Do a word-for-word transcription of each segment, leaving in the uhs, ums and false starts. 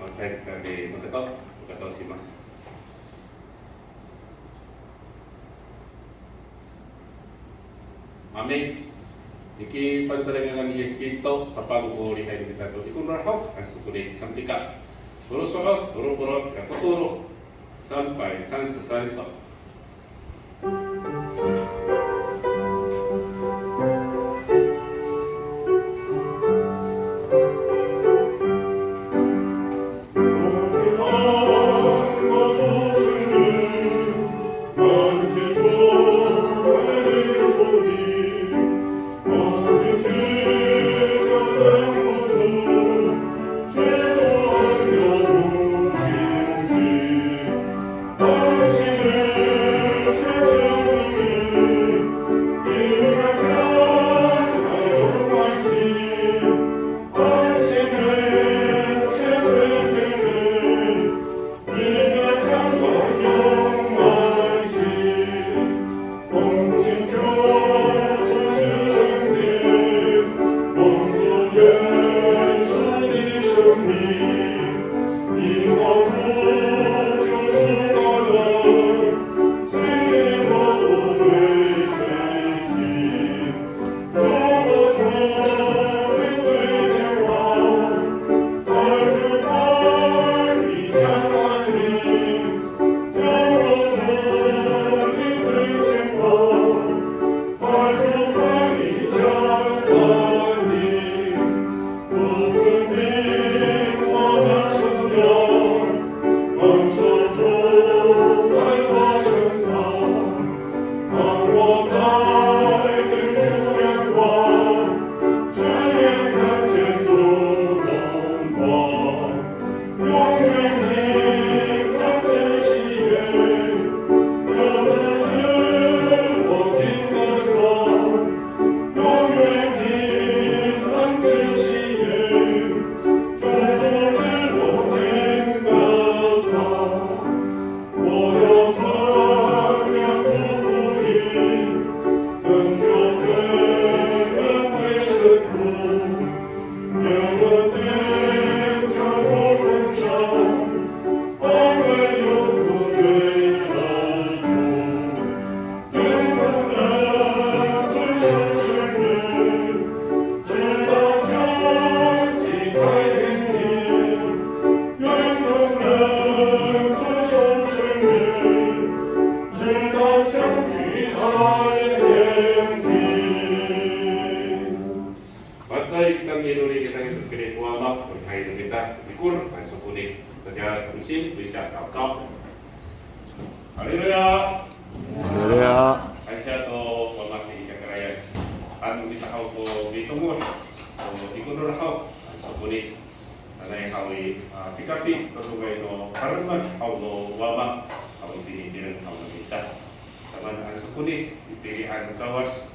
Matay kami makato, makato simas. Amin. Iki pantalangan ni Yis Kristo, tapang ko lihay kita to ikor no rahok, a sokoni sampika. Tolo so'ot, tolo polo' ira ko tolo, sampay sansa sansa. 直到相聚在天庭。 Pacay kita miloli kita i kini ko Wama, o lihay no mita, ikor, a sokoni. Salikaka, 同心，跪下祷告。Haleluya. Haleluya. Kansiya to Wama tini kakarayan. Ano mita haw ko mitengil, o ikor no rahok, a sokoni. Nanay haw i, a, cikapi, todongay no palemed haw no Wama, haw i tini tireng haw no mita. Samaan a sokoni, i tilian no Kawas.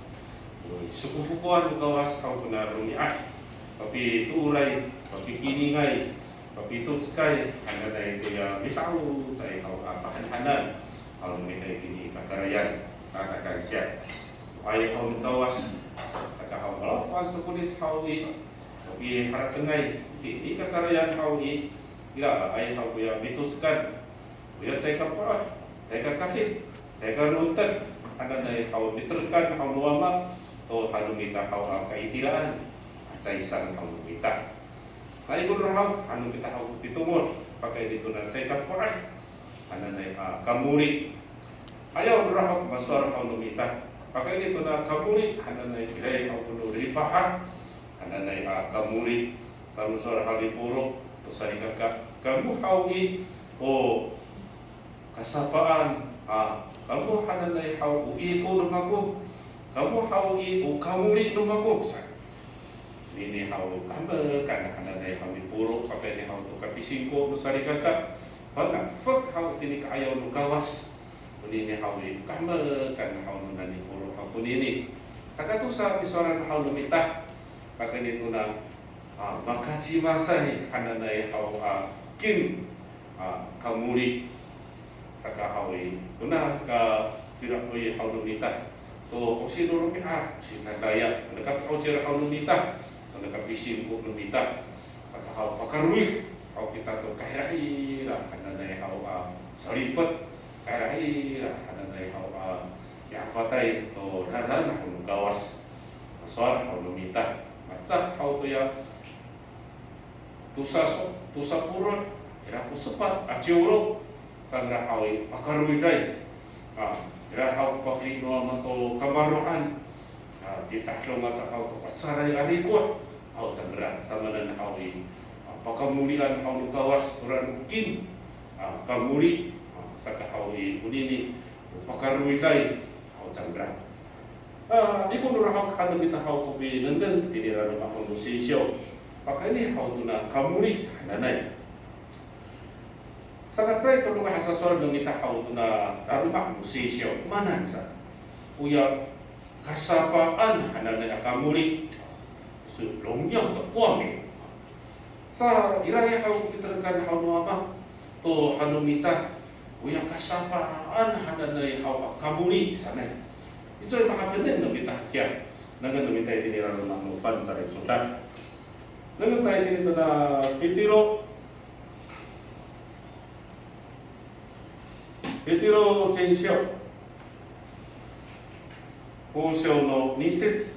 Sokofokoan no Kawas haw kona romi'ad, papitooray, papikiningay, papitocekay, hananay koya mida'ocay haw a pahanhanan haw no mita i tini kakarayan, a, kakansiya. Ay haw no Kawas, aka haw malafas to ko lis haw i, papiharatengay, i tini kakarayan haw i, ira ay haw koya mitocekan. Koya caay ka po'ed, caay ka kahid, caay ka rotek, hananay haw miterekan haw no Wama to han no mita haw a kaitiraan, a caay saan haw no mita. Ikor no rahok, han no mita haw ko pitengil, pakayni tona caay ka po'ed, hananay a kamoli. Ayaw no rahok masowal haw no mita, pakayni tona kamoli, hananay iraay haw kono lipahan, hananay a kamoli. Kamo sowal haw ni Poro to salikaka, kamo haw i, o kasapaan, a, kamo hananay haw o iko no mako, kamo haw i o kamoli no mako, sa. Nini haw kahemekan hananay haw ni Poro, pakayni haw to kapisingko to salikaka, panafek haw tini ka'ayaw no Kawas. Konini haw i, kahemekan haw nona ni Poro haw konini. Saka tosa pisowalan haw no mita, pakayni tona, a, makacimasay hananay haw a kin, a, kamoli. Saka haw i, tona ka piraoy haw no mita to osi no romi'ad, osi no dadaya, tona ka pi'ocil haw no mita, tona ka pisingko no mita. Saka haw pakarowid haw Tato kahirahira hananay haw a salifet, kahirahira hananay haw a miafatay to lalan haw no Kawas. Sowal haw no mita, maca haw toya tosa so, tosa polo' ira ko sepat a ciwlo, cangra haw i pakarowiday. A, ira haw ko pafeli no Ama to kamaro'an. A, cicadong aca haw to kacaray a riko' haw cangra, samanen haw i, a, pakamulian haw no Kawas, tora no kin, a, kamoli, a, saka haw i, onini, pakarowiday haw cangra. A, ikor nora haw han no mita haw ko pinengneng tini raroma haw no Sisyo. Pakayni haw tona kamoli hananay. Saka caay to no hasasowal no mita haw tona raroma no Sisyo. Manan sa. Oya kasapaan hananay a kamoli. So, 荣耀的冠冕. Sa, ira ya haw ko piterekan haw no Ama to han no mita, oya kasapaan hananay haw a kamoli sanay. Icowa i mahapeneng no mita hakiya, nengneng no mita itini raroma no Fangcalay Codad. Nengneng ta itini tona Pitiro, Pitiro cinsyo, kosyo no nisit.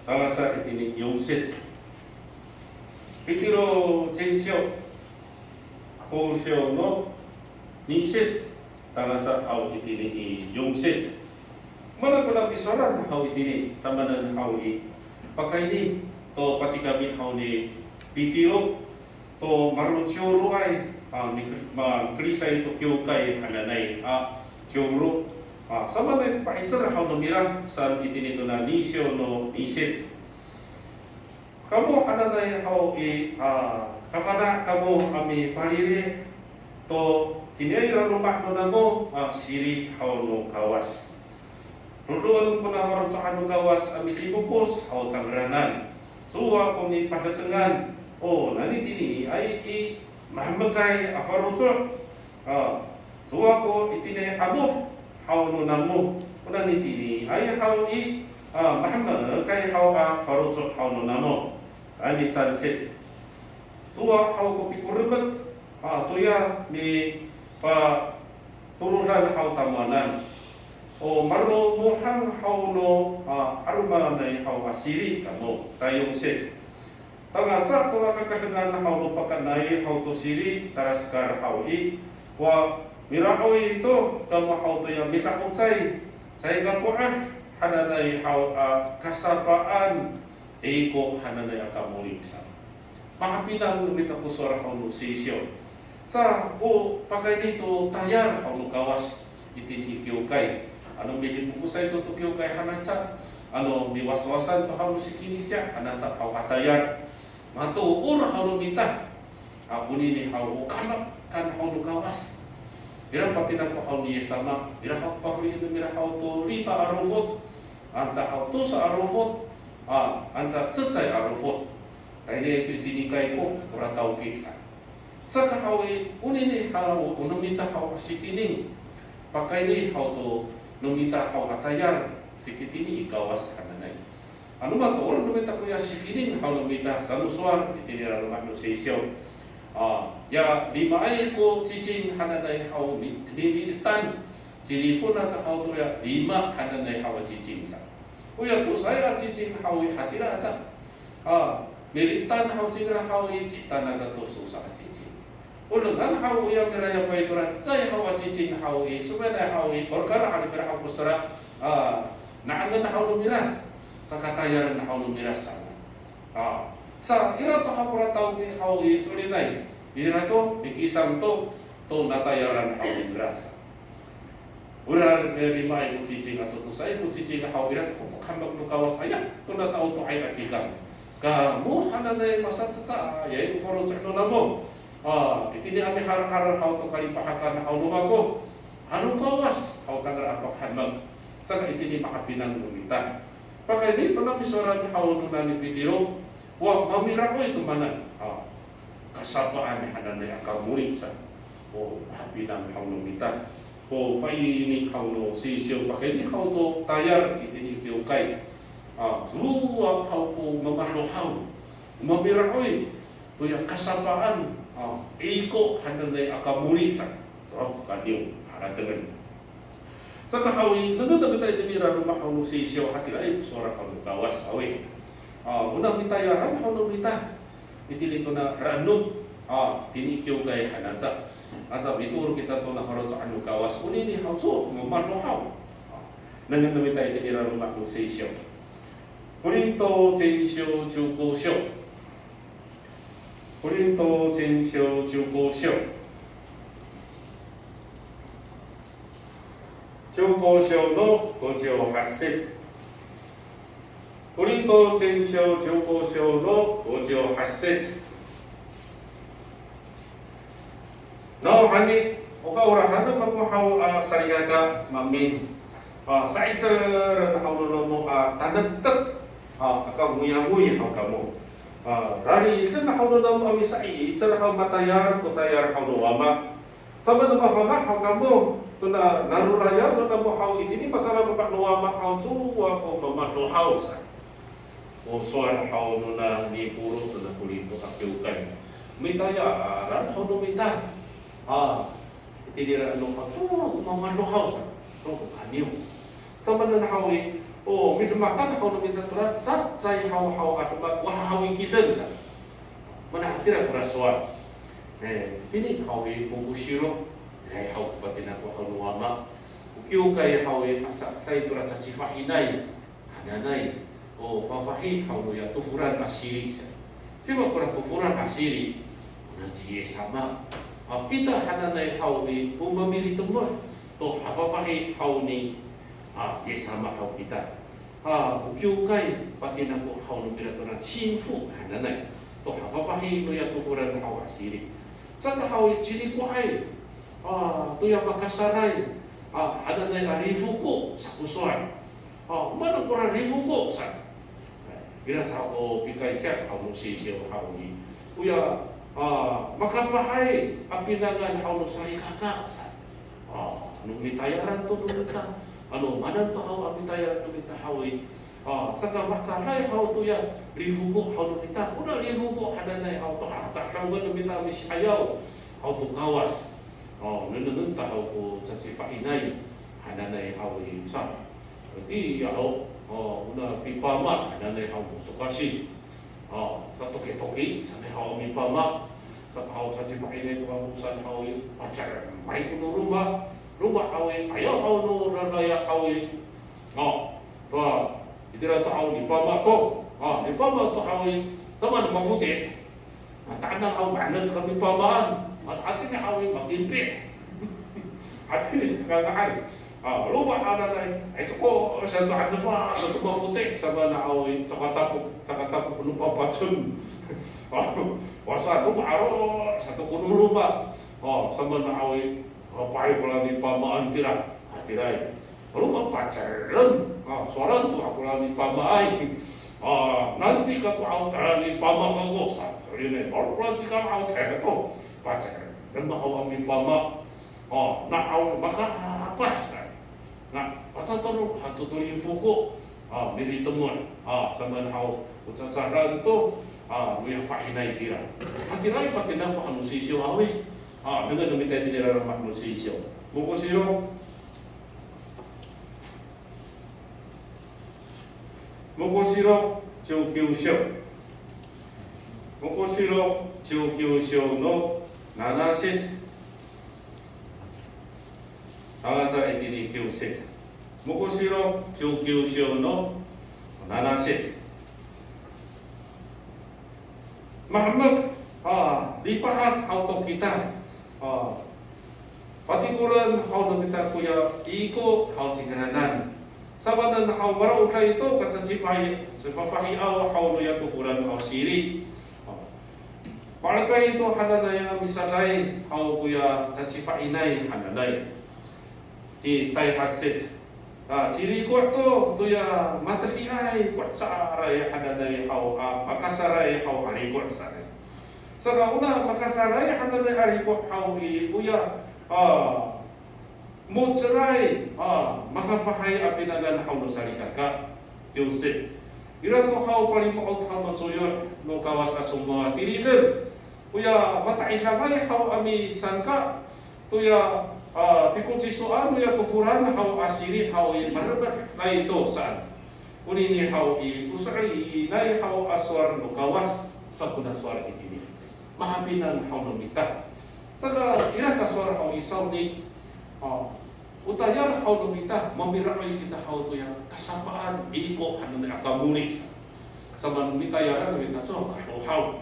Tangasa itini yonsit. Pitiro cinsyo, kosyo no nisit. Tangasa haw itini i yonsit. Mana kona pisowalan haw itini, samanen haw i, pakayni to patikami haw ni Pitiro, to marociwroay, a, mi-, makeriday to kiwkay hananay, a, ciwro. A, samanen pa'icel haw no mira, saan itini tona nisyo no nisit. Kamo hananay haw i, a, kafana' kamo a mipalili to tiniay raroma no namo, a, siri haw no Kawas. Dodoen kona faloco'an no Kawas a midimokos haw cangraan. Cowa ko nipadetengan, o nanitiniay i mahemekay a faloco'. A, cowa ko itini 'amof haw no namo, o nanitiniay haw i, a, mahemekay haw a faloco' haw no namo. Tayni sansit. Cowa haw ko pikoremet, a, toya mipatorodan haw tamowanan. O malomohan haw no, a, 'alomanay haw a siri kamo, tayonsit. Tangasa to kakahengan haw no pakanay haw to siri, taraskal haw i, wa mira'oy to kamo haw toya mira'ocay, caay ka po'ed hananay haw a kasapaan, iko hananay a kamoli sa. Mahapinang no mita ko sowal haw no Sisyo. Sa, o pakayni to tayal haw no Kawas itini i kiwkay. Ano midimokosay to to kiwkay hanaca, ano miwaswasan to haw no sikinisya hanaca haw a tayal. Matoor haw no mita. A, onini haw o kahemek kan haw no Kawas. Ira papinang ko haw ni Yis sama, ira haw pafelien no mira haw to lima a lofot, anca haw tosa a lofot, a, anca cecay a lofot. Tayni to i tinikay ko, ora tawki sa. Saka haw i, onini haw o no mita haw a sikining. Pakayni haw to no mita haw a tayal, sikitini i Kawas hananay. Ano matoor no mita koya sikining haw no mita sa no sowal itini raroma no Sisyo. A, ya limaay ko cicing hananay haw mi, mi, militan. Cilifon aca haw toya lima hananay haw a cicing sa. Oya tosaay a cicing haw i hatira aca. A, militan haw cingra haw i citan aca to sosa a cicing. O dengan haw oya mirayapay tora cecay haw a cicing haw i, somainay haw i, orkar a limira haw ko sera, a, na'angen haw no mira, kakatayalan haw no mira sa. A, sa, ira to haw kora tawki haw i, solinay, ira to, mikisang to, to natayalan haw no mira sa. Ora, e, limaay ko cicing ato tosaay ko cicing haw ira to ko pakahemek no Kawas aya, to nata'otoay a cikang. Kamo hananay masacecayay ko faloco' no namo. A, itini a miharhar haw to kalipahakan haw no mako. Ano Kawas haw cangra a pakahemek. Saka itini mahapinang no mita. Pakayni to na pisowalan haw no nani Pitiro. Wa, mamira'oy to manan. A, kasapaan hananay a kamoli sa. O, mahapinang haw no mita. O, paini haw no Sisyo pakayni haw to tayal itini i kiwkay. A, cowa haw ko mamarohaw, mamira'oy, toya kasapaan, a, iko hananay a kamoli sa, cowa ko kaniw, haratengen. Saka haw i, nengneng no mita itini i laloma' haw no Sisiw, hatiraay ko sowal haw no Kawas haw i. A, ona mitayalan haw no mita itini tona rano, a, tini kiwkay han aca. Aca mitoor kita tona faloco' no Kawas, onini haw cowa ko mamarohaw. A, nengneng no mita itini i laloma' no Sisiw. Korinto Cinsyo ciwko syo. Korinto Cinsyo ciwko syo. Ciwko syo no kociw hasit. Korinto Cinsyo ciwko syo no kociw hasit. Nawhani, o kaolahan no mako haw a salikaka maemin. A, sa'icelen haw no namo a tanektek, a, aka ngoyangoy haw kamo. A, rariden haw no namo a misa'icel haw matayal ko tayal haw no Wama. Samaan no mafana' haw kamo, tona narorayan no namo haw itini pasalaloma' no Wama haw cowa ko mamarohaw sa. O sowal haw nona ni Pawlo tona Korinto a kiwkay. Mitayalan haw no mita. A, itini i laloma' haw cowa ko mamarohaw sa. Cowa ko kaniw. Samaanen haw i, o, midemakan haw no mita tora cacay haw haw a demak, wa haw i kiden sa. Mana hatira kora sowal. E, tini haw i, mokosiro, iray haw ko patinako haw no Wama. O kiwkay haw i, a cacay tora cacifahinay hananay, o fafahi haw noya toforan a siri sa. Cima kora toforan a siri, ona ci Yis sama. A, kita hananay haw i, o mamilitemoh to a fafahi haw ni, a, Yis sama haw kita. A, o kiwkay patinako haw no mira tona 幸福 hananay to a fafahi noya toforan haw a siri. Saka haw i, ciriko'ay, a, toya makasaray, a, hananay a rifoko sa ko sowal. A, mana kora rifoko sa. Ira sa ko pikaysiyat haw no Sisiw haw i, oya, a, makapahay a pinangan haw no salikaka sa. A, ano mitayalan to no mita, ano maanan to haw a mitayalan no mita haw i. A, saka mahecaday haw toya rifoko haw no mita. Kona rifoko hananay haw to, a, cadangen no mita misi'ayaw haw to Kawas. A, nengnengen ta haw ko cacifahinay hananay haw i sa. Itiya ho, o, ona pipama hananay haw mosokasi. O, satokitoki sanay haw mipama. Saka haw cacifahinay to haw saan haw i, pacemay ko no loma'. Loma' haw i, ayaw haw no lalaya haw i. O, to, itira to haw nipama to. O, nipama to haw i, samaan no mafoti'. Mata'ang haw, maanec ka mipamaan. Mata'ang haw i, makimpi'. Hatini caka nga'ay. A, loma' hananay, ay, coko sato, ano pa sato mafoti', samaan haw i, caka takop, caka takop no papacem. A, wasa loma' aro sato ko no loma'. A, samaan haw i, a, paay kora nipamaan tira. A, tiraay. Loma' pacelen. A, sowalan to ako ra nipamaay. A, nanci kako haw, a, nipama kako sa. Solinay, malo ko nanci kako haw, tayra to. Pacelen haw a mipama. O, na haw makapah sa. Na, pasatono, hato to rifoko, a, militemoh, a, samaan haw, o cacadan to, a, noya fahinay kira. Hatiraay patinako haw no Sisiw haw i. A, nengneng no mita itini i laloma' no Sisiw. Mokosiro. Mokosiro, ciwkiw syo. Mokosiro, ciwkiw syo no nanasit. Tangasa itini kiwsit. Mokosiro, ciwkiw syo no nanasit. Mahemek, a, lipahak haw to kita. A, patikolen haw no mita koya iko haw cingraanan. Samaanen haw mara'oday to kacacifay, cifafahiaw haw noya tokolan haw siri. A, palekay to hananay a misaday haw koya cacifainay hananay. Ti tayhasit. A, ciriko' to, toya mateliay ko' caray hananay haw, a, makasaray haw a riko' sanay. Saka ona makasaray hananay a riko' haw i, oya, a, mo^celay, a, makapahay a pinangan haw no salikaka. Kiwsit. Ira to haw palimo'ot haw no coyoh no Kawas a somowal a tiliden. Oya mata'idangay haw a misangka toya, a, pikocisoan noya tokoran haw a siri haw i, maremed nai to saan. Onini haw i, o so'elinay haw a sowal no Kawas sa kona sowal itini. Mahapinang haw no mita. Saka ira ko sowal haw i sawni, a, o tayal haw no mita, mamira'oy kita haw toya kasapaan, iko hananay a kamoli sa. Samaan no mitayalan no mita, cowa ka haw.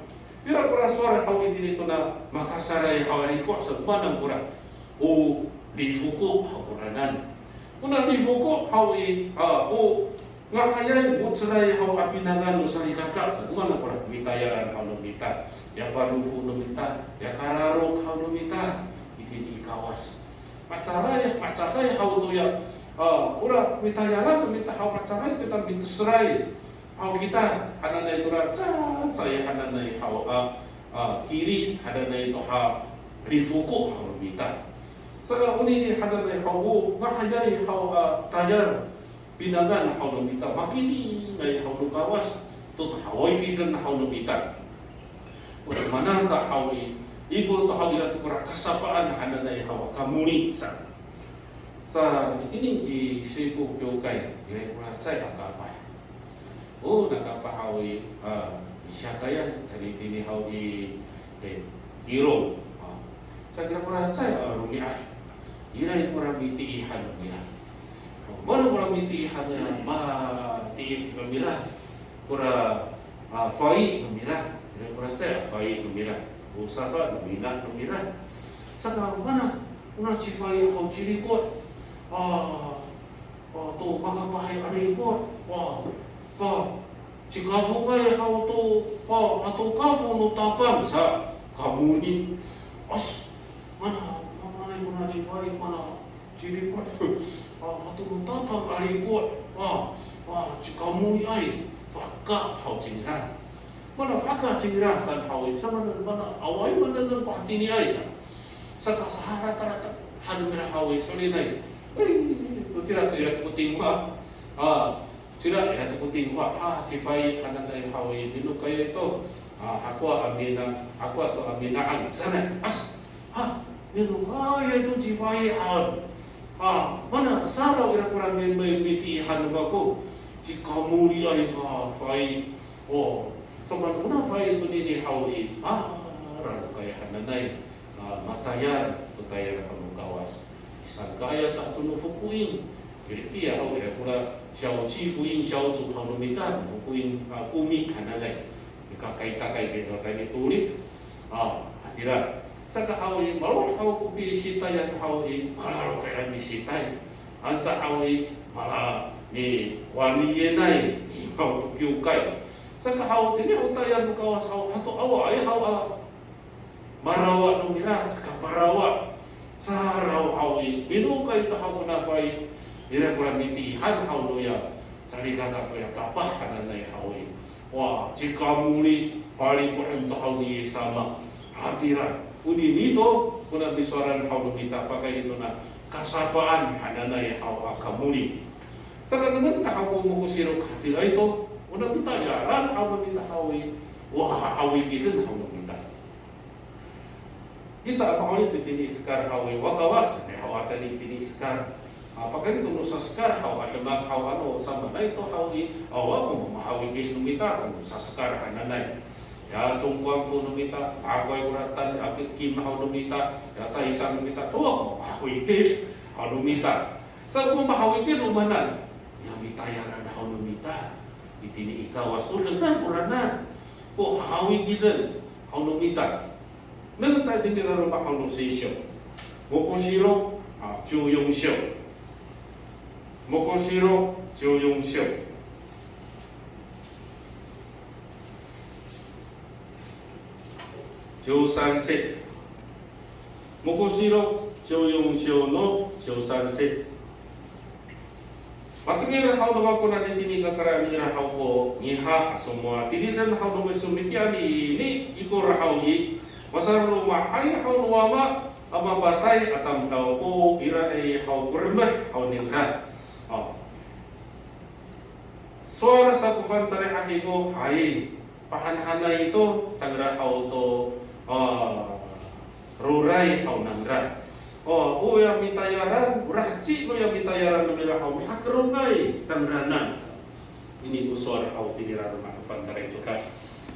Ira kora sowal haw itini tona makasaray haw a riko' sa, o maan kora? O lifoko haw koranan. Kona lifoko haw i, a, o nga'ayay mo^celay haw a pinangan no salikaka sa, o maan kora mitayalan haw no mita? Ya parofo no mita, ya kararok haw no mita itini i Kawas. Macaray, macaray haw toya, a, ora mitayalan no mita haw, macaray kita mito'eseray haw kita hananay tora cacay hananay haw a, a, kiri hananay to ha lifoko haw no mita. Saka onini hananay haw o nga'ayay haw a tayal pinangan haw no mita, makilinay haw no Kawas to, to haw i kiden haw no mita. O to mananca haw i, iko to haw ira to kora kasapaan hananay haw a kamoli sa. Sa itini i Siko kiwkay, ira kora cecay a kapah. O, nakapah haw i, a, i Siyakayan, tayni tini haw i, e, Kilong. A, sa kira kora cecay a romi'ad. Ira kora mitiihan nira. O, maan kora mitiihan nira, matiih no mira. Kora, a, fa'i no mira. Ira kora cecay a fa'i no mira. O safa no mina no mira. Saka mana, ona cifa'i haw ciriko'. A, a, to makapahay a riko'. Wa, pa, cikafongay haw to, pa, ato kafong no tapang sa kamoli. As, mana, mana kona cifa'i, mana ciriko'. A, ato no tapang a riko'. A, a, cikamoliay. Fahka haw cingra. Mana fahka cingra saan haw i, sa mana, mana awaay manengneng ko hatiniay sa. Saka saharataratar han no mira haw i, so'elinay. Ay, kocira to ira to ko tingwa. A, kocira ira to ko tingwa. Ha, cifa'i hananay haw i, minokayay to. A, hakowa a mina, hakowa to a mina'ang sanay. As, ha, minokayay to cifa'i han. A, mana saraw ira kora mi, mi, mitiihan no mako. Cikamoliay ka fa'i. O, samaan kona fa'i tonini haw i, a, rarokay hananay, a, matayal, matayal haw no Kawas. Misangka'ay aca to no Fokoin. Ira tiya haw ira kora 小区福音小组 haw no mita, Fokoin, a, komi hananay. Nika kaitakay kita tayni Torik. A, hatira. Saka haw i, malo haw ko pisitayan haw i, malalokay a misitay. Anca haw i, mala, ni, waniyenay, i, haw to kiwkay. Saka haw, tini haw tayal no Kawas haw, ato awaay haw a marawa no mira, saka parawa. Saraw haw i, minokay to haw kona fa'i, ira kora mitiihan haw noya salikaka toya kapah hananay haw i. Wa, cikamoli, palimo'en to haw ni Yis sama. Hatira, onini to, kona misowalan haw no mita pakayni tona kasapaan hananay haw a kamoli. Saka nengneng ta haw ko mokosirok hatiraay to, ona mitayalan haw no mita haw i, wa, hahawi kiden haw no mita. Kita a ma'orip itini i Sekar haw i, wa Kawas, ne haw a tayni itini i Sekar. A, pakayni to no sasekar haw a demak haw ano samaanay to haw i, awa ko mamahawikid no mita to no sasekar hananay. Ya, congkwang to no mita, akoay kora tan, akit kim haw no mita, ya, caysang no mita, cowa ko mamahawikid haw no mita. Sa ko mamahawikid o maan, ya mitayalan haw no mita itini i Kawas, o dengan koranan ko hahawikiden haw no mita. Nengneng ta itini i laloma' haw no Seysyo. Mokosirok, a, ciwyonsyo. Mokosirok, ciwyonsyo. Ciwsansit. Mokosirok, ciwyonsyo no ciwsansit. Matengil haw no mako nani tini kakaraan nira haw ko ngiha a somowal tiliden haw no miso mitiya nini ikor haw i, masaloma'ay haw no wama a mapatay a tamdaw ko iraay haw ko remed haw ningra. O. Sowal sa ko Fangcalay Cahiko, hay, pahanhanay to cangra haw to, a, roray haw nangra. O, o ya mitayalan, o laheci no ya mitayalan no mira haw mihakelongay cangraan sa. Ini ko sowal haw itini i roma no Fangcalay Codad.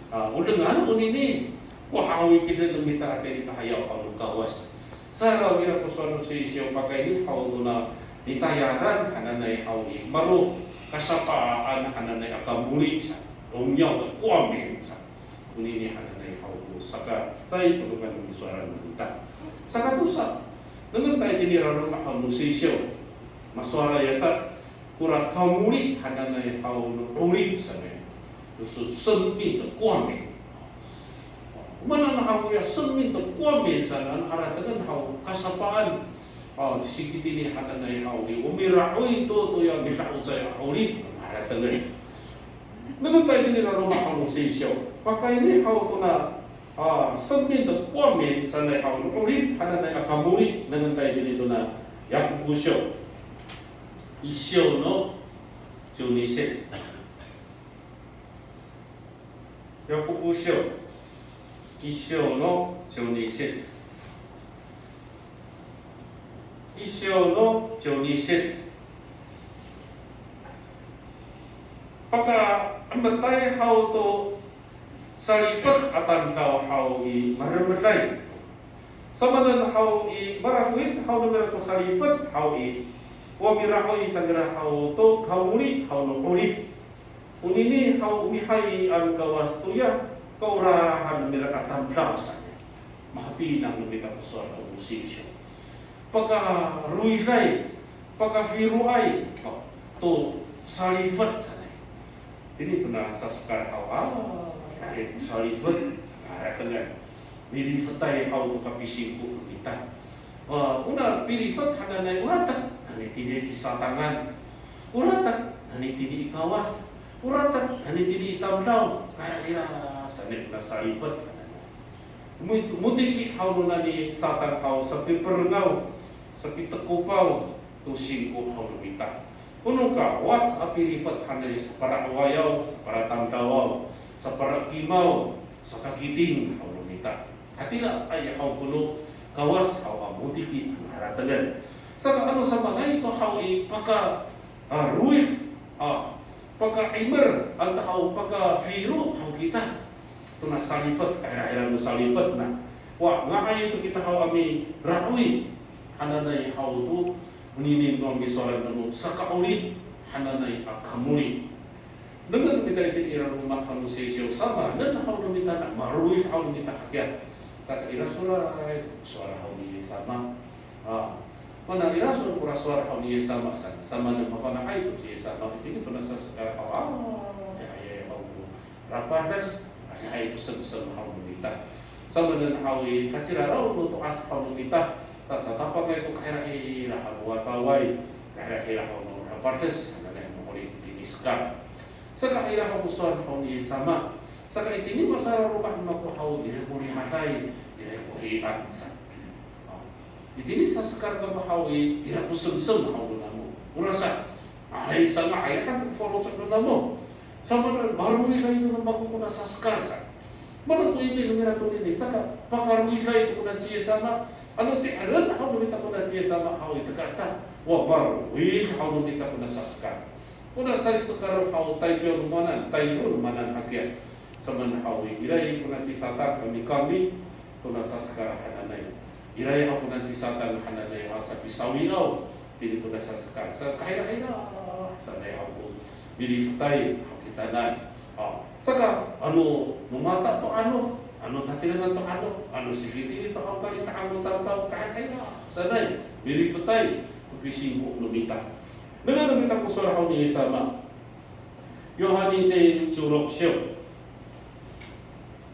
A, o dengan onini, o haw i kiden no mita a tayni i kahayaw haw no Kawas. Saraw ira ko sowal no Seysyo pakayni haw tona nitayalan hananay haw i, malo kasapaan hananay a kamoli sa, 荣耀的冠冕 sa. Onini hananay haw ko saka cecay to no mita a nisowalan no mita. Saka tosa, nengneng ta itini i roma haw no Seysyo, masowal aca kora kamoli hananay haw no 'orip sanay. 就是生命的冠冕. O maan haw ya 生命的冠冕 sanay, ano haratengen haw kasapaan. O, sikitini hananay haw i, o mira'oy to, to ya mira'ocay a 'orip, haratengen. Nengneng ta itini i roma haw no Seysyo. Pakayni haw tona, a, 生命的冠冕 sanay haw no 'orip hananay a kamoli, nengneng ta itini tona Yakobo syo, isyo no ciwnisit. Yakobo syo, isyo no ciwnisit. Isyo no ciwnisit. Pakaemetay haw to salifet a tamdaw haw i, maremeday. Samanen haw i, malahowid haw no mira ko salifet haw i, o mira'oy cangra haw to kamoli haw no 'orip. Onini haw o mihayay no Kawas toya kaolahan no mira a tamdaw sanay. Mahapinang no mita ko sowal haw no Seysyo. Pakarowiday, pakafiloay, o, to salifet sanay. Ini tona sasekal haw, a, salifet, a, haratengen. Milifetay haw to kapisingko no mita. A, ona pilifet hananay, o latek nanitini cisatangan. O latek nanitini i Kawas. O latek nanitini i tamdaw. Kaya ira sanay kona salifet hananay. Mo-, motiki haw no nani Satan haw sapiperengaw, sapitekopaw to singko haw no mita. Kono Kawas a pilifet hananay sapalawayaw, sapalatamdawaw, sapalakimaw, sakakiting haw no mita. Hatiraay haw kono Kawas haw a motiki a haratengen. Saka ano samaanay to haw i paka, a, lowid, a, paka'imer, anca haw pakafilo haw kita. Tona salifet, kahirahira no salifet na. Wa, nga'ay to kita haw a mira'oy hananay haw to, onini no misowalan no saka'orip hananay a kamoli. Nengneng no mita itini i roma haw no Seysyo, samaanen haw no mita na, malowid haw no mita hakiya. Saka ira soray to sowal haw ni Yis sama. A, mana ira so kora sowal haw ni Yis sama sa, samaanen mafana'ay to ci Yis sama, itini tona sasekal haw, a, ya, ya, ya, haw ko rapades, a, ya, ya, ko semsem haw no mita. Samaanen haw i, kaciraraw no to'as haw no mita, ta satapangay ko kahirahira haw no wacaway, kahirahira haw no rapades, hananay no 'orip itini i sekal. Saka ira haw ko sowal haw ni Yis sama. Saka itini masalaloma' no mako haw, ira ko rihaday, ira ko hiyan sa. A, itini sasekal kamo haw i, ira ko semsem haw no namo. Orasa, ay, sanga'ay han to ko faloco' no namo. Samaanen, malowiday to no mako kona sasekal sa. Mana ko imi no mira tonini, saka pakalowiday to kona ci Yis sama. Ano ti'eren haw no mita kona ci Yis sama haw i, saka sa, wa, malowid haw no mita kona sasekal. Kona sasekal haw, taypiyaw no manan, tayro no manan hakiya. Samaanen haw i, iray kona ci Satan a mikami tona sasekal hananay. Iray haw kona ci Satan hananay a sapisawiaw tini tona sasekal. Sa kahirahira sanay haw ko milifetay haw kitanan. A, saka, ano, no mata to 'anof, ano tatirengan to 'anof, ano sikitini to haw kalita'ang no tamdaw, kahirahira sanay milifetay ko pisingko no mita. Nengneng no mita ko sowal haw ni Yis sama. Yohani te ciwrok syo.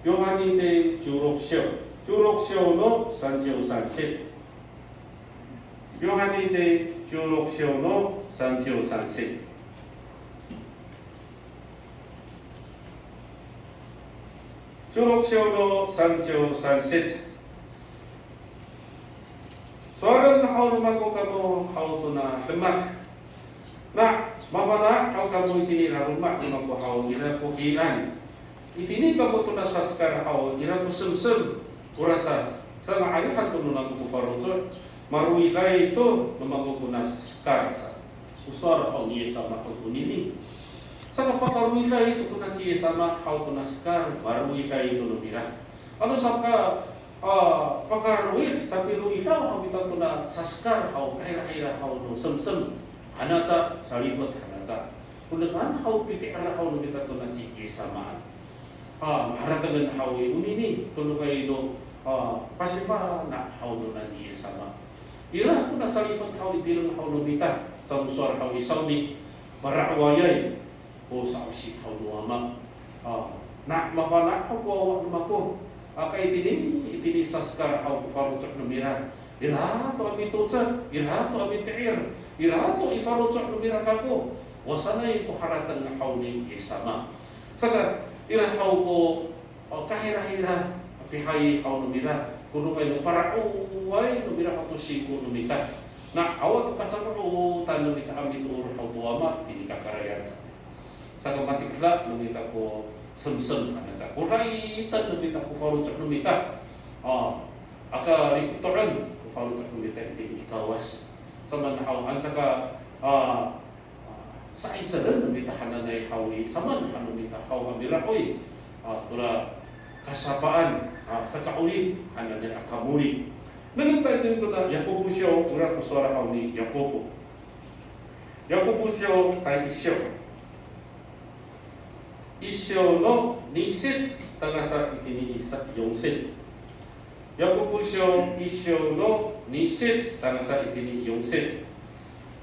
Yohani te ciwrok syo. Ciwrok syo no sanciw sansit. Yohani te ciwrok syo no sanciw sansit. Ciwrok syo no sanciw sansit. Sowalen haw no mako kamo haw tona demak. Na, Mafana' haw kamo itini i laloma' no mako haw ira ko hiyan. Itini kamo tona sasekar haw ira ko semsem. Orasa, sanga'ay han to no namo ko faloco', maroiday to no mako kona sekar sa. O sowal haw ni Yis sama haw konini. Saka pakaroiday to kona ci Yis sama haw kona sekar, maroiday to no mira. Ano saka, a, pakaroid, sapiroidaw haw kita kona sasekar haw, kahirahira haw no semsem, hanaca, salifet hanaca. Ko dengan haw piti'er haw no kita tona ci Yis samaan. A, maharatengen haw i onini, todongay no, a, pasifana' haw nona ni Yis sama. Ira kona salifet haw i tireng haw no mita, sa o sowal haw i sawni, para'owayay ko sa'osi haw no Wama. A, na mafana' haw ko wawa no mako. Aka itini, itini sasekar haw ko faloco' no mira. Ira to a mitocek, ira to a miti'er, ira to i faloco' no mira kako. O sanay ko harateng haw ni Yis sama. Saka, ira haw ko, o, kahirahira, pihay haw no mira, ko no mira no para'oway no mira haw to singko no mita. Na awa to kacango'otan no mita a mitoor haw to Wama, tini kakarayan sa. Saka matikla no mita ko semsem, hanaca ko raitan no mita ko faloco' no mita. A, aka lipeto'en ko faloco' no mita itini i Kawas. Samaan haw, anca ka, a, sa'icelen no mita hananay haw i, samaan han no mita haw a mira'oy, a, tora kasapaan, a, saka'orip hananay a kamoli. Nengneng ta itini tona Yakobo syo, ora ko sowal haw ni Yakobo. Yakobo syo, tay issyo. Issyo no nisit, tangasa itini i sa, yonsit. Yakobo syo, issyo no nisit, tangasa itini i yonsit.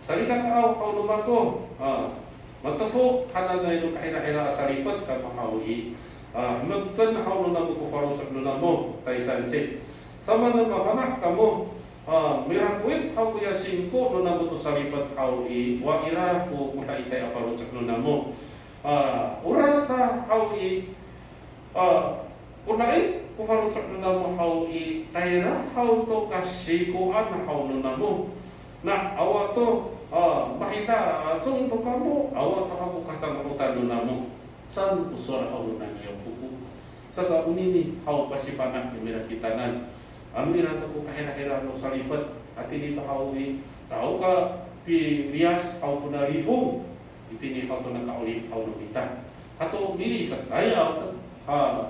Salikakaaw haw no mako, a, matefo hananay no kahirahira a salifet kamo haw i, a, meten haw no namo ko faloco' no namo, tay sansit. Samaan mafana' kamo, a, mirakowit haw koya singko no namo to salifet haw i, wa ira ko kodaitay a faloco' no namo. A, orasa haw i, a, kodaitay ko faloco' no namo haw i, tayra haw to kasikoan haw no namo. Na awa to, a, mahidacong to kamo, awa to haw ko kacango'otan no namo. Saan ko sowal haw nona ni Yakobo. Saka onini haw pasifana' no mira kitanan. Ano ira to ko kahirahira no salifet, hatini to haw i, caho ka piliyas haw kona lifong. Itini haw tona ka'orip haw no mita. Hato milifetay a, ha,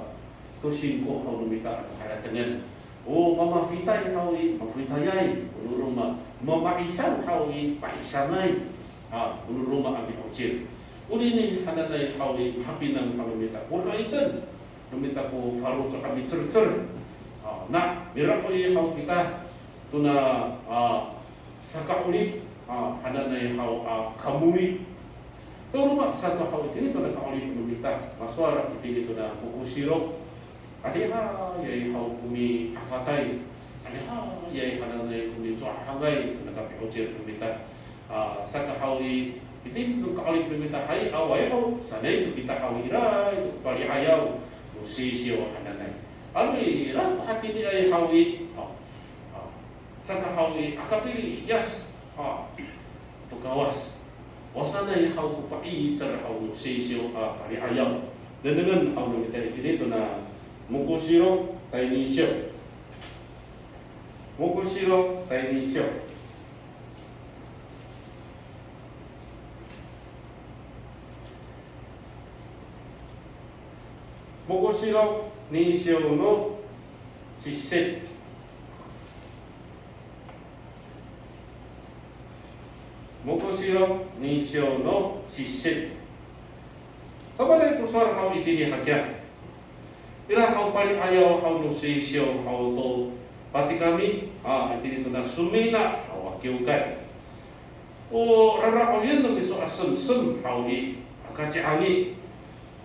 to singko haw no mita ano haratengen. O mamafitay haw i, mafitayay, o no roma, mamaisang haw i, paisangay, a, o no roma a mi'ocil. Onini hananay haw i, hapinang haw no mita, koraiten no mita ko faloco' a micercer. A, na, mira'oy haw kita, tona, a, saka'orip, a, hananay haw, a, kamoli. To roma sato haw itini tona ka'orip no mita, masowal itini tona Fokosirok. Adihayay haw ko mi'afatay, adihayay hananay ko mico'ahangay, tona kapi'ocil no mita. A, saka haw i, itini to ka'orip no mita hay, awaay haw, sanay to kita haw ira, to pali'ayaw no sisiw hananay. Ano ira ko hatiniay haw i, a, a, saka haw i, aka piliyas, a, to Kawas. O sanay haw ko pa'icel haw no sisiw a pali'ayaw. Nengnengen haw no mita itini tona Fokosirok, tay ni siw. Fokosirok, tay ni siw. Fokosirok, ni siw no, cisit. Fokosirok, ni siw no, cisit. Samanay ko sowal haw itini hakiya. Ira haw pali'ayaw haw no sisiw haw to patikami, a, itini tona somina haw a kiwkay. O rara'oyen no miso a semsem haw i, aka ci'angi.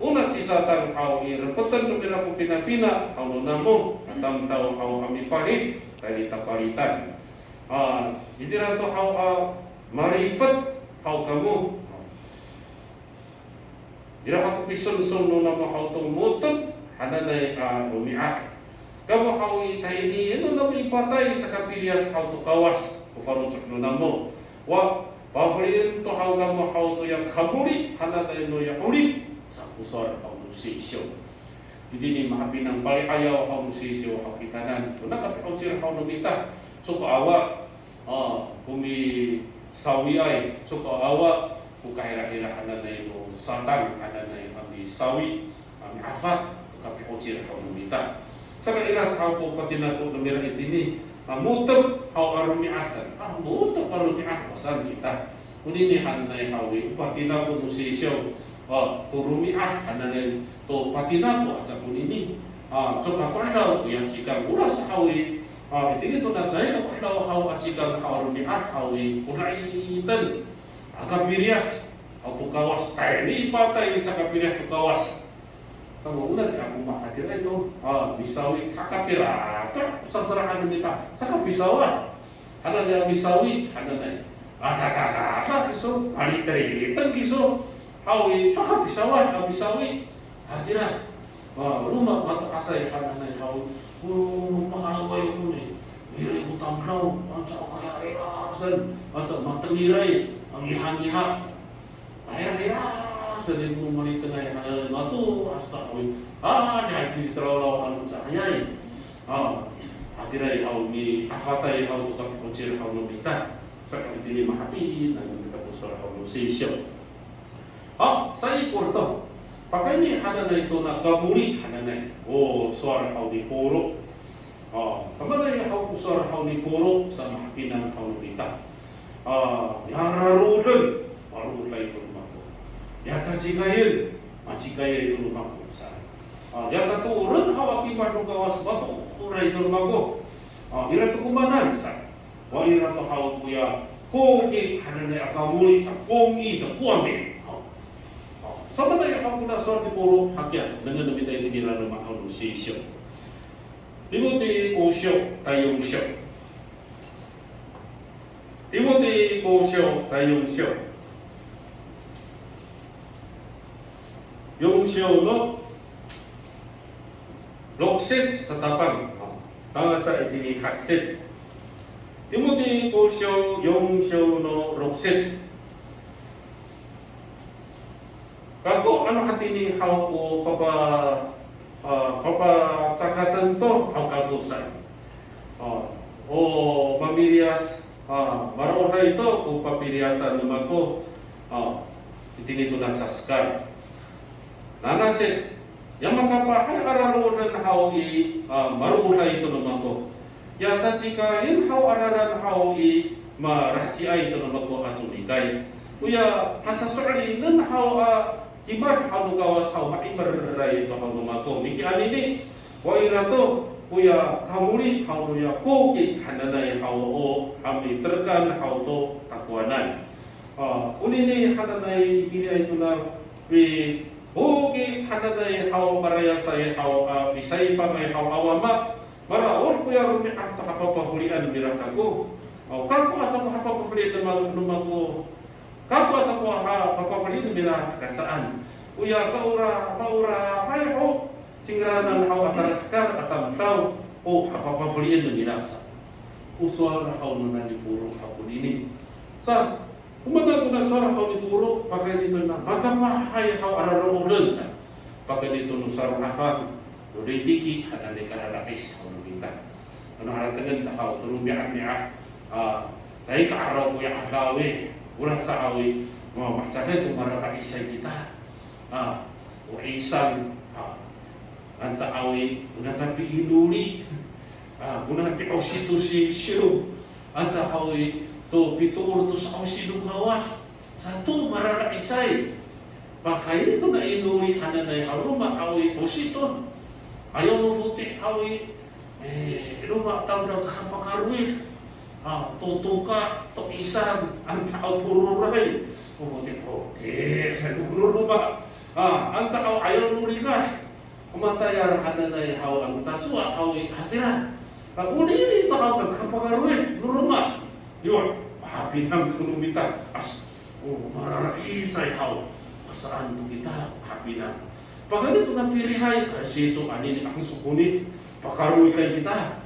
Ona ci Satang haw i, repeten no mira ko pinapina haw no namo, a tamdaw haw a mipalit, tayni tapalitan. A, itira to haw a, malifet haw kamo. Ira haw ko pisongson no namo haw to mo^tep hananay a romi'ad. Kamo haw i, tayni no namo i patay caka piliyas haw to Kawas ko faloco' no namo. Wa, Pafelien to haw kamo haw noya kamoli hananay noya 'orip, sa ko sowal haw no Seysyo. Itini mahapinang pali'ayaw haw no Seysyo haw kitanan, tona kapi'ocil haw no mita, soko awa, a, ko misawiay, soko awa ko kahirahira hananay no Satang hananay a misawi, a mi'afah to kapi'ocil haw no mita. Saka ira sa haw ko patinako no mira itini, a, mo^tep haw a romi'ad, a, mo^tep a romi'ad saan kita. Konini hananay haw i, o patinako no Seysyo, a, to romi'ad hananay to patinako aca konini. A, cowa ko 'edaw koya cikang, ora sa haw i, a, itini tona caay ka ko 'edaw haw a cikang haw a romi'ad haw i, o ra'iten, aka piliyas haw to Kawas, tayni i patay i caka piliyas to Kawas. Sa, o na ci Akoma hatiraay to, a, misawi, caka pira, ta, saseraan no mita, caka pisawad. Hananay a misawi hananay. A, dadadada kiso, maliteliteng kiso. Haw i, caka pisawad a misawi. Hatira. A, roma mato'asay hananay haw. O, ma'araway koni. Iray ko tamdaw, anca o kayariyasan, anca matengilay, a ngihangiha. Kahirahira sa i ko malitengay hananay mato'as to haw i. A, dihaytiraw ano cahayay. A, hatiraay haw mi'afatay haw to kapi'ocil haw no mita. Saka itini mahapinang no mita ko sowal haw no Seysyo. A, saikor to. Pakayni hananay tona kamoli hananay ko sowal haw ni Poro. A, samaanay haw ko sowal haw ni Poro sa mahapinang haw no mita. A, ya rarooden, marooday to no mako. Ya cacikayen, macikayay to no mako sa. A, ya tatooren haw a kimad no Kawas, matooray to no mako. A, ira to komanan sa. Wa ira to haw koya koki hananay a kamoli sa, 公义的冠冕. A, a, samaanay haw kona sowal ni Poro hakiya, nengneng no mita itini i roma haw no Seysyo. Timoti kosyo, tay yonsyo. Timoti kosyo, tay yonsyo. Yonsyo no roksit satapang. Tangasa itini hasit. Timoti kosyo, yonsyo no roksit. Kako ano hatini haw ko papa, a, papacakaten to haw kako sa. A, o mamiliyas, a, marooday to ko papiliyasan no mako, a, itini tona sasekal. Nanasit, ya makapahay a rarooden haw i, a, marooday to no mako. Ya cacikayen haw a raran haw i, malaheciay to no mako a comikay. Oya pasaso'elinen haw a kimad haw no Kawas haw ma'imeray to haw no mako. Miki anini, wa ira to, oya kamoli haw noya koki hananay haw o, a mitelekan haw to takowanan. A, konini hananay itiniay tona pi, koki hananay haw marayasay haw a, pisaypangay haw a wama, Maraod koya romi'ad to hapapafelian nira kako. O, kako aca ko hapapafeli no ma-, no mako. Kako aca ko hapapafeli nira caka saan. Oya kaora, maoraay ho cingraanan haw a taraskal a tamdaw, o hapapafelian nira sa. O sowal haw nona ni Poro haw konini. Sa, o maan kona sowal haw ni Poro, pakayni tona makapahay haw a rarooden sa. Pakayni to no salo'afang, no litiki, hananay karara'is haw no mita. Ano haratengen ta haw to romi'ami'ad, a, caay ka'araw koya 'adaw i, ora sa haw i, ma-, mahecaday to marara'isay kita. A, o 'isang, a, anca haw i, kona kapiinoli, a, kona pi'osi to sisiw, anca haw i, to pitoor to sa'osi no Kawas, sato marara'isay. Pakayni tona inoli hananay haw roma haw i, 'osi to. Ayaw no foti' haw i, e, roma tamdaw caka pakarowid. A, to toka, to 'isang, anca haw tororay. O foti', foti', sa to no roma. A, anca haw ayaw no rinah. O matayal hananay haw a mitacowa haw i, hatira. Ako nini to haw caka pakarowid no roma. Yo, hapinang to no mita. As, o, marara'isay haw. Masaan to kita, hapinang. Pakayni to napilihay, ay, sico anini ang sokonit. Pakarowid kay kita.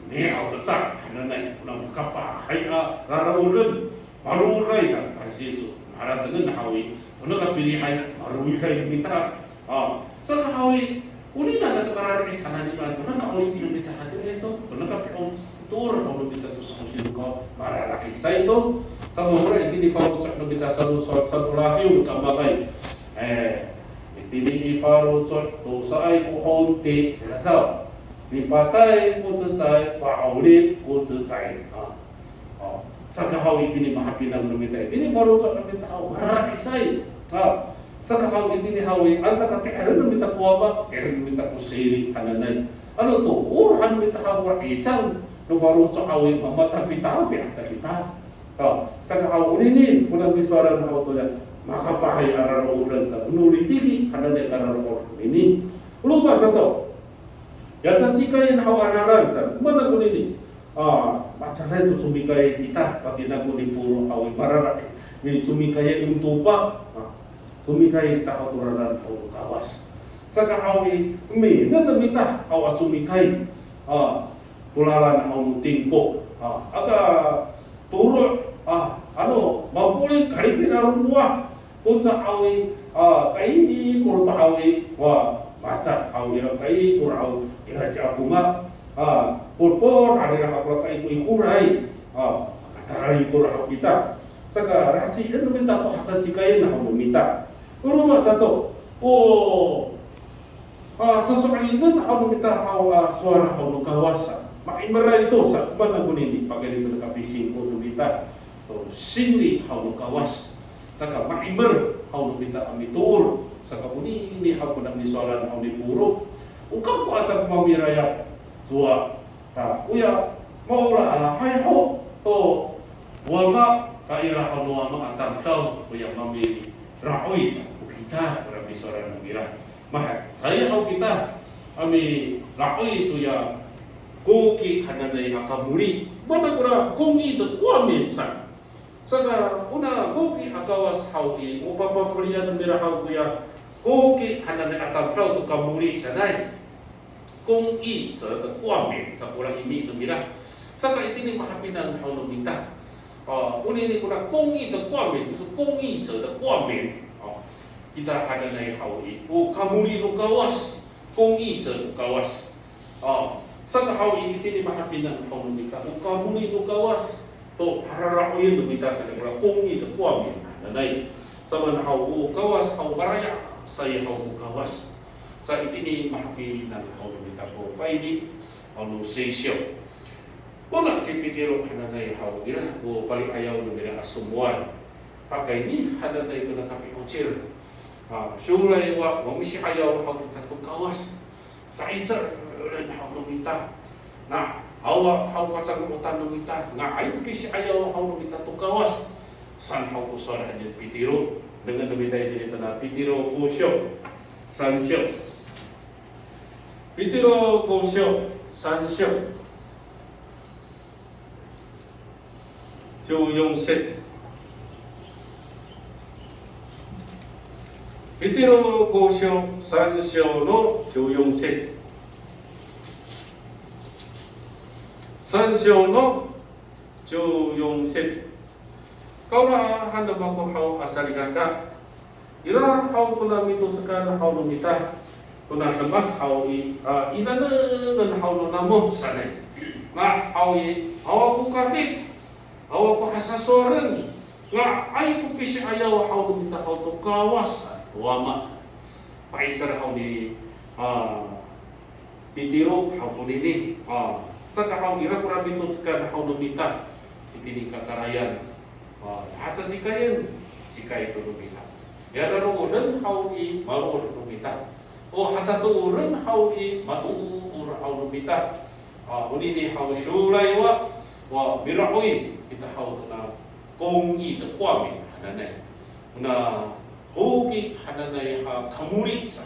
Ni haw teca, hananay, kona makapahay a raraoden. Maroray sa, kasi to, haratengen haw i, tona kapilihay, maroray mita. A, saka haw i, onini a caay karara'isay sanay, tona ka'orip no mita hatira to, tona kapi'otor haw no mita to sa'osi no Kawas, marara'isay to. Saka ora itini faloco' no mita sano, sano, sano rahiw no kamangay. E, itini i faloco' tosaay ko honti, saka saw. Mipatay ko cecay, pa'orip ko cecay. A. O, saka haw itini mahapinang no mita, itini faloco' no mita haw, marara'isay. A, saka haw itini haw i, ano saka ti'eren no mita ko wama, ti'eren no mita ko siri hananay. Ano toor han no mita haw ko ra'isang no faloco' haw i, mamatapitapi aca kita. O, saka haw onini, kona misowalan haw toya, makapahay a raroodan sa, no litili hananay a raroodan ini. Roma sato. Ya cacikayen haw a lalan sa, mana konini? A, macanay to comikay kita, patinako ni Poro haw i, marara, ni comikay i, onto pa, a, comikay kita haw to lalan haw no Kawas. Saka haw i, minengneng mita haw a comikay, a, to lalan haw no tingko, a, aka toro', a, ano, mapoling, kalikir a lomowad, Ko caay, a, kaini ko caay, wa, maca haw ira kaini ko caay, ira ci Aponga, a, polpol, a, ira haw kaini ko ikoray, a, katarali ko caay kita. Saka, lahecien no mita ko hacacikayen haw no mita. Ko roma sato, ko, a, saso'elinen haw no mita haw, a, sowal haw no Kawas. Ma'imeray to sa, mana konini, pakayni to kapisingko no mita. To, sinri haw no Kawas. Saka ma'imer haw no mita a mitoor, saka konini haw kona misowalan haw ni Poro. O kako aca ko mamilayap, cowa, ta, koya, maolahay ho to wama, ta ira haw no wama a tamdaw, koya mamira'oy sa ko kita, kora misowalan no mira. Mahaen, caay haw kita a mira'oy toya koki hananay a kamoli. Mana kora 公义的冠冕 sa. Saka, ona koki a Kawas haw i, o papafelian no mira haw koya koki hananay a tamdaw to kamoli sanay. 公义者的冠冕 sa kora imi no mira. Saka itini mahapinang haw no mita. A, onini kora 公义的冠冕, 就是公义者的冠冕. A, kita hananay haw i, o kamoli no Kawas, 公义者 no Kawas. A, saka haw i, itini mahapinang haw no mita, o kamoli no Kawas to harara'oyen no mita sanay kora 公义的冠冕 hananay. Samaan haw, o Kawas haw maraya'ay haw ko Kawas. Sa itini mahapinang haw no mita ko payni haw no seisyo. Ona ci Pitiro hananay haw ira ko pali'ayaw no mira a somowal. Pakayni hananay kona kapi'ocil. A, syoray wa, wa misi'ayaw haw kita to Kawas. Sa'icelen haw no mita. Na, awa haw kacango'otan no mita. Nga'ay ko pisi'ayaw haw no mita to Kawas. Saan haw ko sowal ni Pitiro. Nengneng no mita itini tona Pitiro kosyo, sansyo. Pitiro kosyo, sansyo. 十四節. Pitiro kosyo, sansyo no 十四節. Sansyo no 十四節. Kaolahan no mako haw a salikaka. Ira haw kona mitocekan haw no mita, kona demak haw i, a, inanengen haw no namo sanay. Nga haw i, awa ko kahit, awa ko hasasowalen, nga'ay ko pisi'ayaw haw no mita haw to Kawas, wama. Pa'icel haw ni, a, Pitiro haw konini. A, saka haw ira kora mitocekan haw no mita itini kakarayan. A, hacacikayen, cikay to no mita. Ya rarooden haw i, marood no mita. O hatatooren haw i, matoor haw no mita. A, onini haw syoray wa, wa mira'oy kita haw tona 公义的冠冕 hananay. Ona koki hananay a kamoli sa.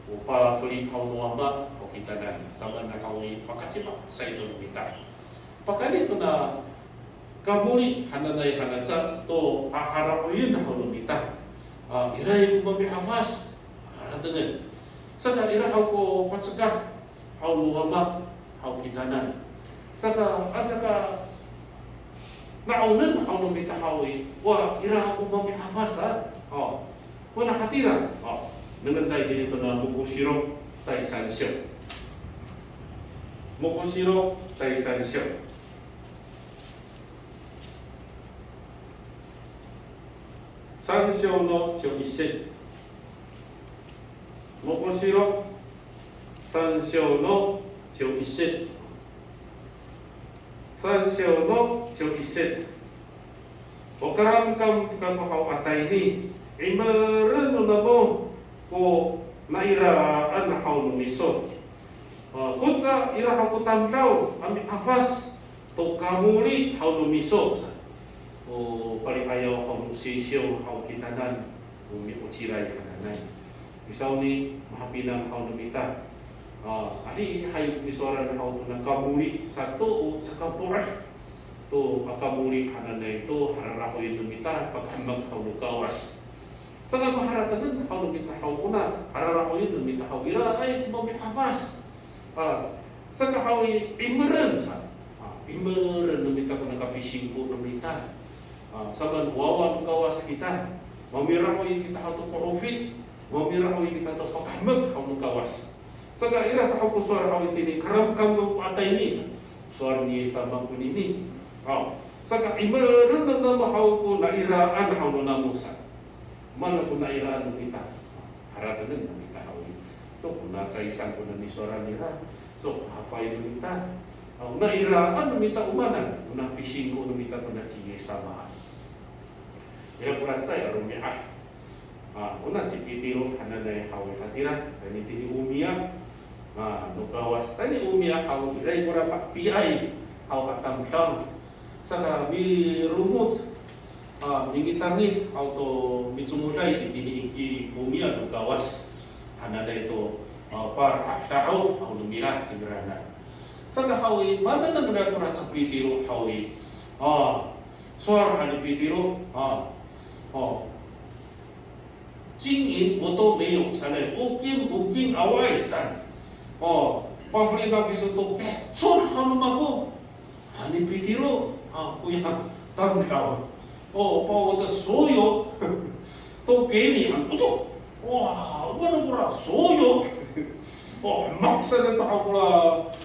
O pafeli haw no wama, o kitanan, taman na haw i pakacima saito no mita. Pakayni tona kamoli hananay hanaca to hahara'oyen haw no mita. A, iray ko mami'afas, haratengen. Saka ira haw ko pacekad haw no wama, haw kitanan. Saka, a, saka Na'onen haw no mita haw i, wa, ira ko mami'afas a. O, kona hatira. O, nengneng ta itini tona Mokosirok tay sansyo. Mokosirok tay sansyo. Sansyo no ciw isit. Mokosirok sansyo no ciw isit. Sansyo no ciw isit. O karamkam kako haw a tayni, 'imeren no namo ko nairaan haw no miso. A, koca ira haw ko tamdaw a mi'afas to kamoli haw no miso. O pali'ayaw haw no sisiw haw kitanan, o mi'ocilay hananay. Misawni mahapinang haw no mita. A, adihay misowalan haw tona kamoli sato o caka po'ed to a kamoli hananay to hararahoyen no mita pakahemek haw no Kawas. Saka maharatengen haw no mita haw kona hararahoyen no mita haw iraay ko mami'afas. A, saka haw i, 'imeren sa. A, 'imeren no mita kona kapisingko no mita. A, samaan wawa no Kawas kita. Mamirahoy kita haw to ko'ofi. Mamirahoy kita to pakahemek haw no Kawas. Saka ira sa haw ko sowal haw itini, karamkam no ko a tayni sa. Sowal ni Yis sama konini. Haw. Saka 'imeren no namo haw ko nairaan haw no namo sa. Mana ko nairaan no mita. Haratengen no mita haw i. To kona caay saan kona nisowalan nira. To hafay no mita. A, o nairaan no mita o maan, o napisingko no mita kona ci Yis sama. Ira kora cecay a romi'ad. A, ona ci Pitiro hananay haw i hatira, tayni tini omiya. A, no Kawas, tayni omiya haw i, ira kora papiay haw a tamdaw. Saka miromoc, a, mingitangit haw to micomoday itini i omiya no Kawas. Hananay to, a, padahof haw no mira cingraan. Saka haw i, manengneng nira kora ci Pitiro haw i. A, sowal han ni Pitiro, a, o, 金银我都没有 sanay, o kim, o kim awaay san. O, pafeli no kiso to kecon han no mako, han ni Pitiro, a, koya tamdaw. O, 把我的所有都给你 han, oto. Wa, mana kora 所有. O, hemek sanay to haw kora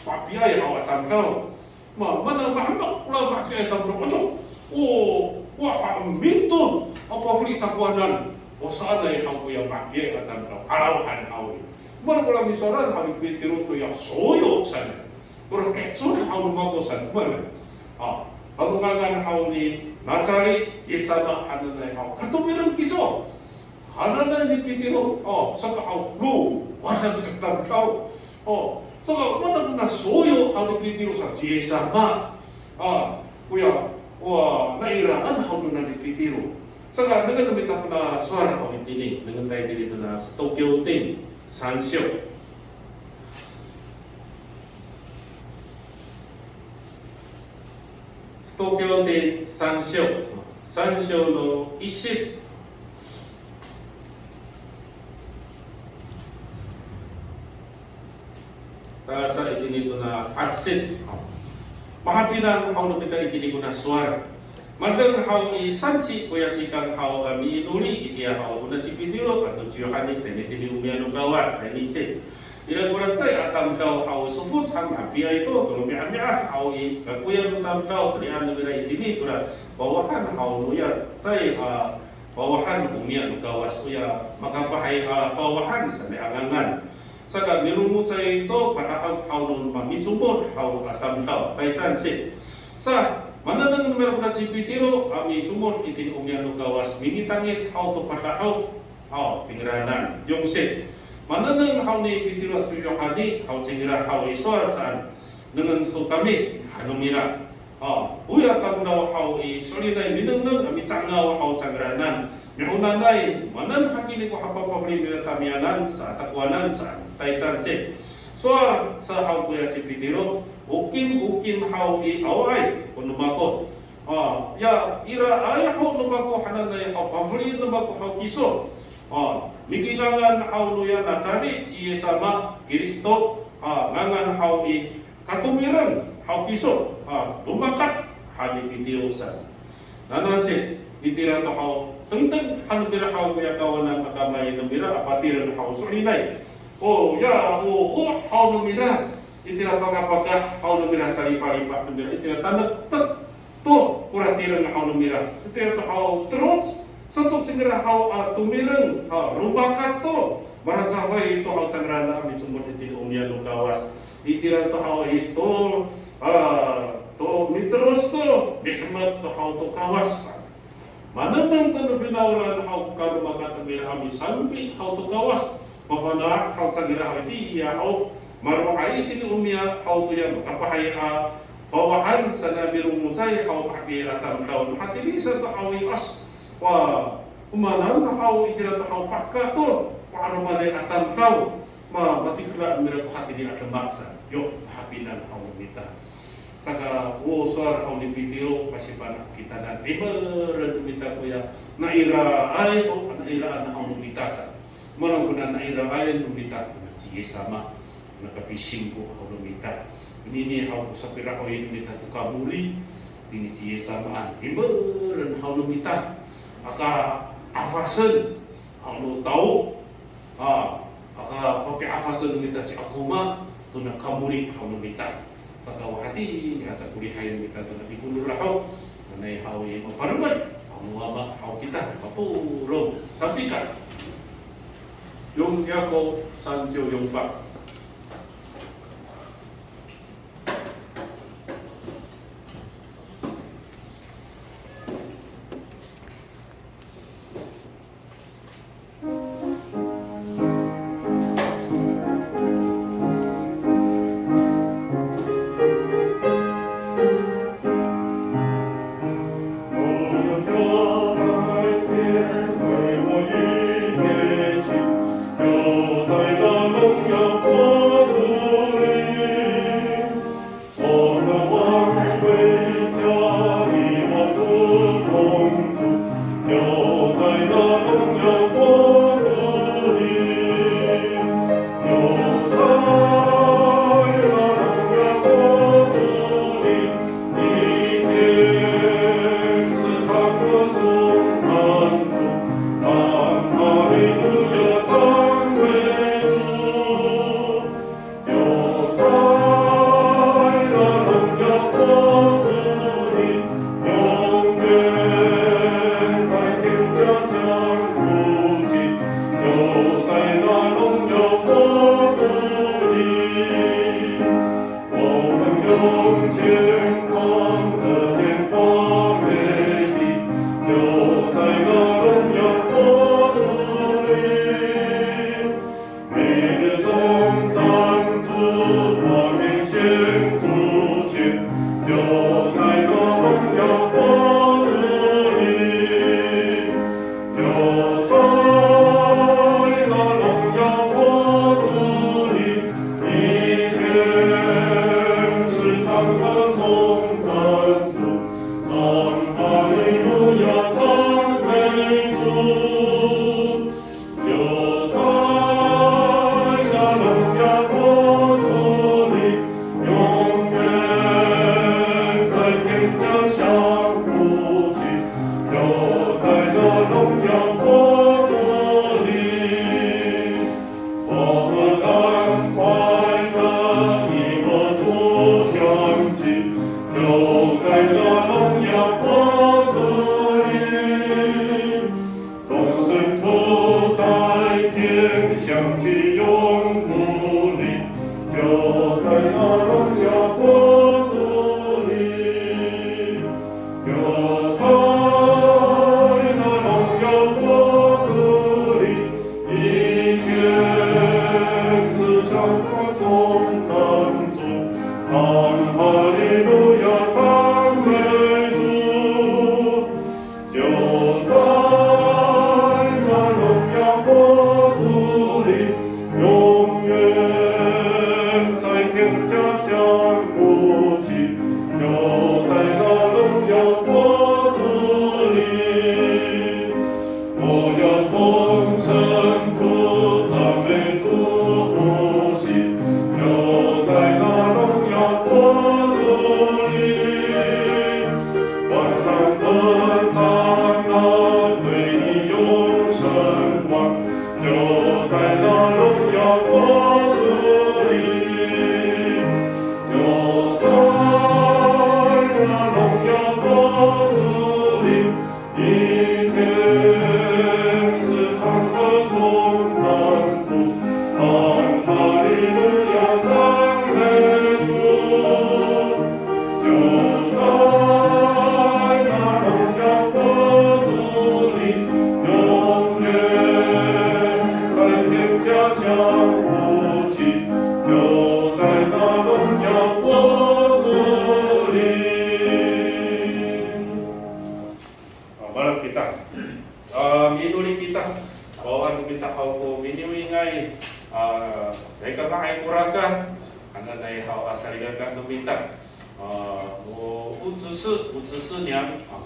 papiay haw a tamdaw. Ma, mana mahemek kora papiay tamdaw, oto. O, wa, ha, minto a pafeli takowanan. O, sanay haw koya papiay a tamdaw, 'alaw han haw i. Mana kora misowalan haw ni Pitiro toya 所有 sanay. Kora kecon haw no mako san, mana. A, ano ngangan haw ni Nacari Yis sama hananay haw, katomireng kiso hananay ni Pitiro. O, saka haw, lo, mana to katamdaw. O, saka mana kona 所有 haw ni Pitiro sa, ci Yis sama. A, koya, wa, nairaan haw nona ni Pitiro. Saka nengneng no mita kona sowal haw itini, nengneng ta itini tona Sitokiw tin sansyo. Sitokiw tin sansyo. Sansyo no isit. Tasa itini tona asit. Mahapinang haw no mita itini kona sowal. Madeng haw i sanci koya cikang haw a miinoli itiya haw kona ci Pitiro ato ci Yohani tayni tini omiya no Kawas, tayni isit. Ira kora cecay a tamdaw haw, sofoc han a piay to, to romi'ami'ad haw i, kakoya no tamdaw, telian no mira itini kora fawahan haw noya cecay a fawahan omiya no Kawas, oya makapahay a fawahan sanay a ngangan. Saka miromocay to padahof haw no mamicomod haw a tamdaw, taysan sit. Sa, manengneng no mira kona ci Pitiro a micomod itini omiya no Kawas, mingitangit haw to padahof haw cingraanan, yong sit. Manengneng haw ni Pitiro ato Yohani haw cingra haw i sowal saan, nengneng to kami han no mira. A, oya tamdaw haw i, so'elinay minengneng a micangaw haw cangraanan. Mi'onanay, maanen hakini ko hapapafeli nira tamiyanan sa takowanan saan, taysan sit. Sowal sa haw koya ci Pitiro, o kim, o kim haw i awaay ko no mako. A, ya, iraay haw no mako hananay haw pafeli no mako haw kiso. A, mikingangan haw noya Nacari ci Yis sama Kristo, a, ngangan haw i, katomireng haw kiso, a, romakat han ni Pitiro saan. Nanasit, itira to haw, tengteng han no mira haw koya kawanan a kamay no mira a patireng haw so'elinay. O ya, o, o haw no mira, itira pakapakah haw no mira, salipalipa no mira, itira tanektek to kora tireng haw no mira. Itira to haw teloc sato cingra haw a tomireng, a romakat to, malacafay to haw cangra a micomod itini omiya no Kawas. Itira to haw i to, a, to miteros to, mihemek to haw to Kawas. Manengneng to no finawlan haw ko karomakat no mira a misangpi haw to Kawas. Mafana' haw cangra haw itiya haw, maro'ay itini omiya haw toya makapahay a fawahan, sana milongocay haw mahapiya a tamdaw. Mahatini sato haw i, as, wa, o maan haw itira to haw fahka to ko 'alomanay a tamdaw. Ma, matikla mira ko hatini a demak sa. Yo, hapinang haw no mita. Saka, o sowal haw ni Pitiro, masifana' kitanan. Limeren no mita koya, nairaay, o, nairaan haw no mita sa. Maan kona nairaay no mita kona ci Yis sama, na kapisingko haw no mita. Onini haw ko sapiraoy no mita to kamoli, onini ci Yis samaan. Limeren haw no mita. Aka afasen haw no tao. A, aka papi'afasen no mita ci Akoma, tona kamoli haw no mita. Saka o hatini a takolihay no mita tona pikolor haw, nanay haw i maparemay haw no Wama haw kita, mapolong. Sampika. 四百三十四番。A, malam kita. A, minoli kita. Wawa no mita haw ko miniwingay. A, caay ka nga'ay ko rakat. Hananay haw a salikaka no mita. A, mo, 五指寺, 五指寺娘. A,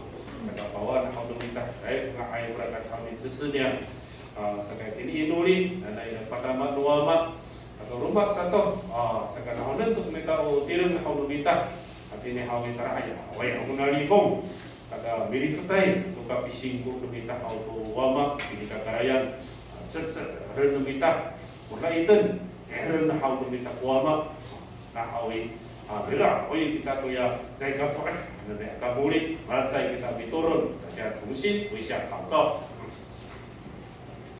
saka wawa haw no mita. Caay ka nga'ay ko rakat haw ni 五指寺娘. A, saka tini inoli, nanay patamang no Wama. Saka roma sato, a, saka nahonen to mita o tireng haw no mita. Hatini haw mita rahay, awaay haw ko nalifong. Saka milifetay to kapisingko no mita haw to Wama, tini kakarayan. A, cercer, eren no mita. Kora iten, eren haw no mita ko Wama. Na haw i, a, mira, oy kita toya, caay ka po'ed, nanay a kapolit, malacecay kita mitolon, saka tongsin, oy siya haw ko.